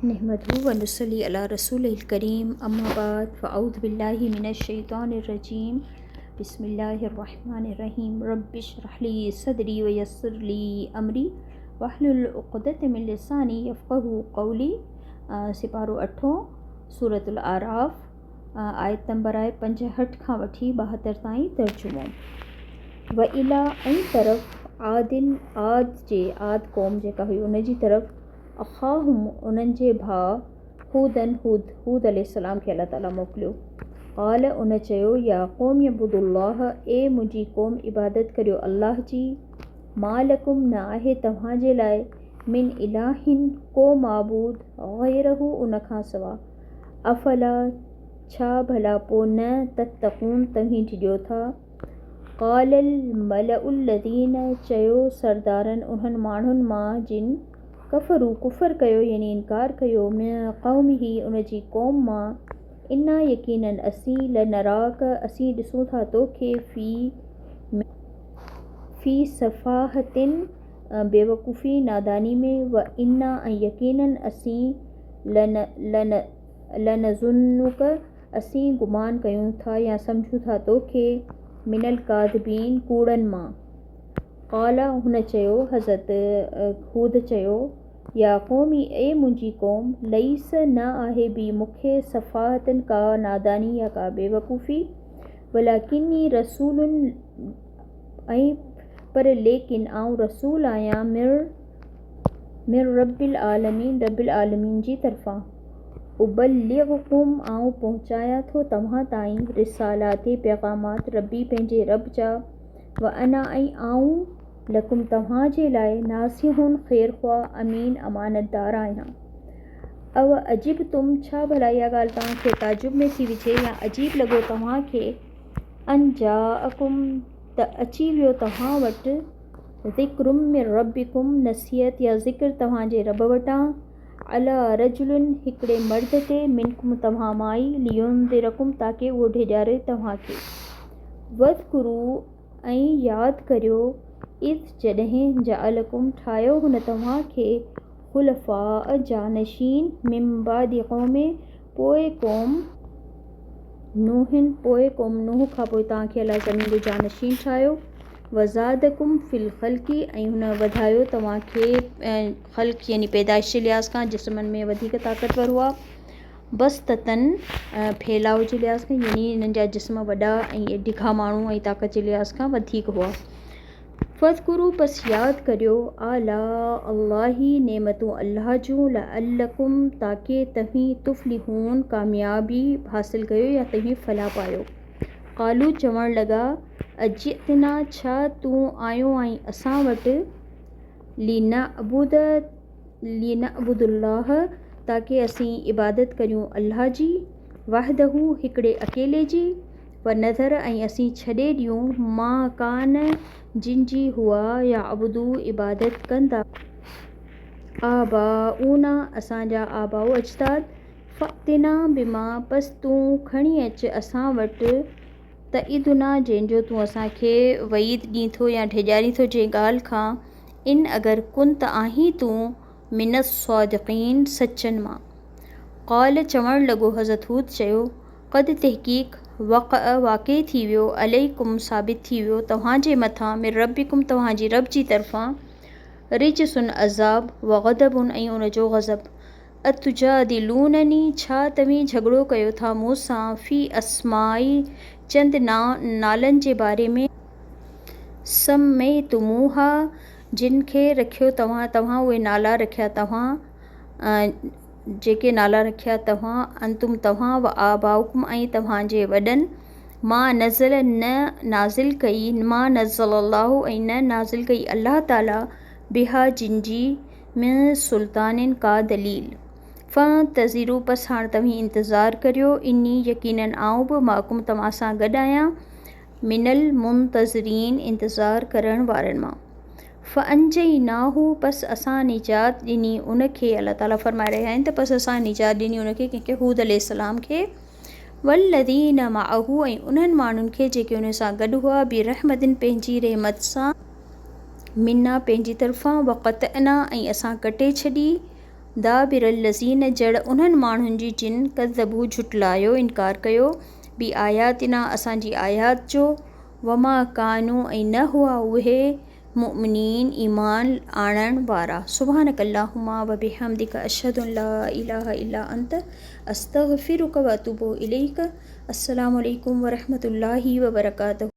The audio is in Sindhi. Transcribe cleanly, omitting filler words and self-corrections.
نحمده و نصلي علي رسوله الڪريم اما بعد فاعوذ بالله من الشيطان الرجيم بسم الله الرحمن الرحيم رب اشرح لي صدري ويسر لي امري واحلل عقدة من لساني يفقهوا قولي سپارو اٺون سورة الاعراف آيت نمبر آهي 65 کان وٺي 72 تائين ترجمو و الي ۽ طرف عاد عاد جي عاد قوم جيڪا هئي ان جي طرف اخاهم انهن جي ڀاء هوداً هود، هود عليه السلام کي الله تعاليٰ موڪليو. قال ان چيو، يا قوم اعبدوا الله اي منهنجي قوم عبادت ڪريو الله جي، ما لڪم نه آهي توهان جي لاء من اله ڪو معبود غيره ان کان سوا، افلا ڇا ڀلا پوء نه تتقون توهين ڊڄو ٿا؟ قال الملأ الذين چيو سردارن انهن ماڻهن مان جن ڪفروا ڪفر ڪيو يعني انڪار ڪيو من قومه ان جي قوم مان انا يقيناً اسين لنراڪ اسين ڏسون ٿا توکي في في سفاهة بيوقوفي ناداني ۾ و انا ۽ يقيناً اسين لنظنک اسين گمان ڪيون ٿا يا سمجهون ٿا توکي من الڪاذبين ڪوڙن مان. قال هن چيو، حضرت هود چيو، يا قوم اي منهنجي قوم ليس نه آهي بي مون کي سفاهة ڪا ناداني يا ڪا بيوقوفي ولڪني رسول ۽ پر ليڪن آئون رسول آهيان من من رب العالمين رب العالمين جي طرفان. ابلغڪم آئون پهچايان ٿو توهان تائين رسالاتي پيغامات ربي پنهنجي رب جا وانا ۽ آئون لڪم توهان جي لاء ناصح خيرخواه امين امانتدار آهيان. او عجبتم ڇا ڀلا اها ڳالهه توهان کي تعجب ۾ ٿي وجهي يا عجيب لڳو توهان کي ان جاءڪم ته اچي ويو توهان وٽ ذڪر من ربڪم نصيحت يا ذڪر توهان جي رب وٽان عليٰ رجل هڪڙي مرد تي، منڪم توهان مان ئي، لينذرڪم تاڪه اهو ڊيڄاري توهان کي. واذڪروا ۽ ياد ڪريو، اذ جڏهن، جعلڪم ٺاهيو هن توهان کي، خلفاء جانشين، من بعد قوم پوء قوم نوح پوء قوم نوح کان پوء توهان کي الله زمين جو جانشين ٺاهيو. وزادڪم في الخلق ۽ هن وڌايو توهان کي خلق يعني پيدائش جي لحاظ کان جسمن ۾ وڌيڪ طاقتور هئا بسطة ڦهلاء جي لحاظ کان يعني انهن جا جسم وڏا ۽ ڊگها ماڻهو ۽ طاقت جي لحاظ کان وڌيڪ هئا فاذڪروا پس ياد ڪريو آلاء الله نعمتون الله جون لعلڪم تاڪه توهين تفلحون ڪاميابي حاصل ڪيو يا توهين فلاح پايو قالوا چوڻ لڳا اجئتنا ڇا تون آيو آهين اسان وٽ لنعبد لنعبد الله تاڪه اسين عبادت ڪريون الله جي وحده هڪڙي اڪيلي جي ونذر ۽ اسين ڇڏي ڏيون ما ڪان جن جي هئا يعبدو عبادت ڪندا آباؤنا اسان جا آباء و اجداد فأتنا بما پس تون کڻي اچ اسان وٽ تعدنا جنهن جو تون اسان کي وعيد ڏين ٿو يا ڊيڄارين ٿو جنهن ڳالهه کان، ان اگر ڪنت آهين تون من الصادقين سچن مان. قال چوڻ لڳو حضرت هود چيو، قد تحقيق وقع واقع ٿي ويو عليڪم ثابت ٿي ويو توهان جي مٿان من ربڪم توهان جي رب جي طرفان رجس عذاب وغضب ۽ ان جو غضب اتجادلونني ڇا توهين جهڳڙو ڪيو ٿا مون سان في اسماء چند نالن جي باري ۾، سميتموها جن کي رکيو توهان توهان اهي نالا رکيا توهان جيڪي نالا رکيا توهان انتم توهان وآباؤڪم ۽ توهان جي وڏن ما نزل نه نازل ڪئي ما نزل الله ۽ نه نازل ڪئي الله تعالي بها جن جي من سلطان ڪا دليل. فانتظروا پس هاڻ توهين انتظار ڪريو، اني يقيناً آئون به معڪم توهان سان گڏ آهيان، من المنتظرين انتظار ڪرڻ وارن مان. فانجيناه پس اسان نجات ڏني ان کي، الله تعالي فرمائي رهيا آهن ته پس اسان نجات ڏني ان کي ڪنهن کي هود عليه السلام کي، والذين معه ۽ انهن ماڻهن کي جيڪي ان سان گڏ هئا، برحمة پنهنجي رحمت سان، منا پنهنجي طرفان، وقطعنا ۽ اسان ڪٽي ڇڏي، دابر الذين جڙ انهن ماڻهن جي جن ڪذبو جهٽلايو، انڪار ڪيو، بآياتنا اسان جي آيات جو، وما ڪانو ۽ نه هئا اهي مؤمنين ايمان آڻڻ وارا. سبحانک اللهم وبحمدک اشهد ان لا اله الا انت استغفرک واتوب اليک السلام عليڪم ورحمة الله وبرڪاته.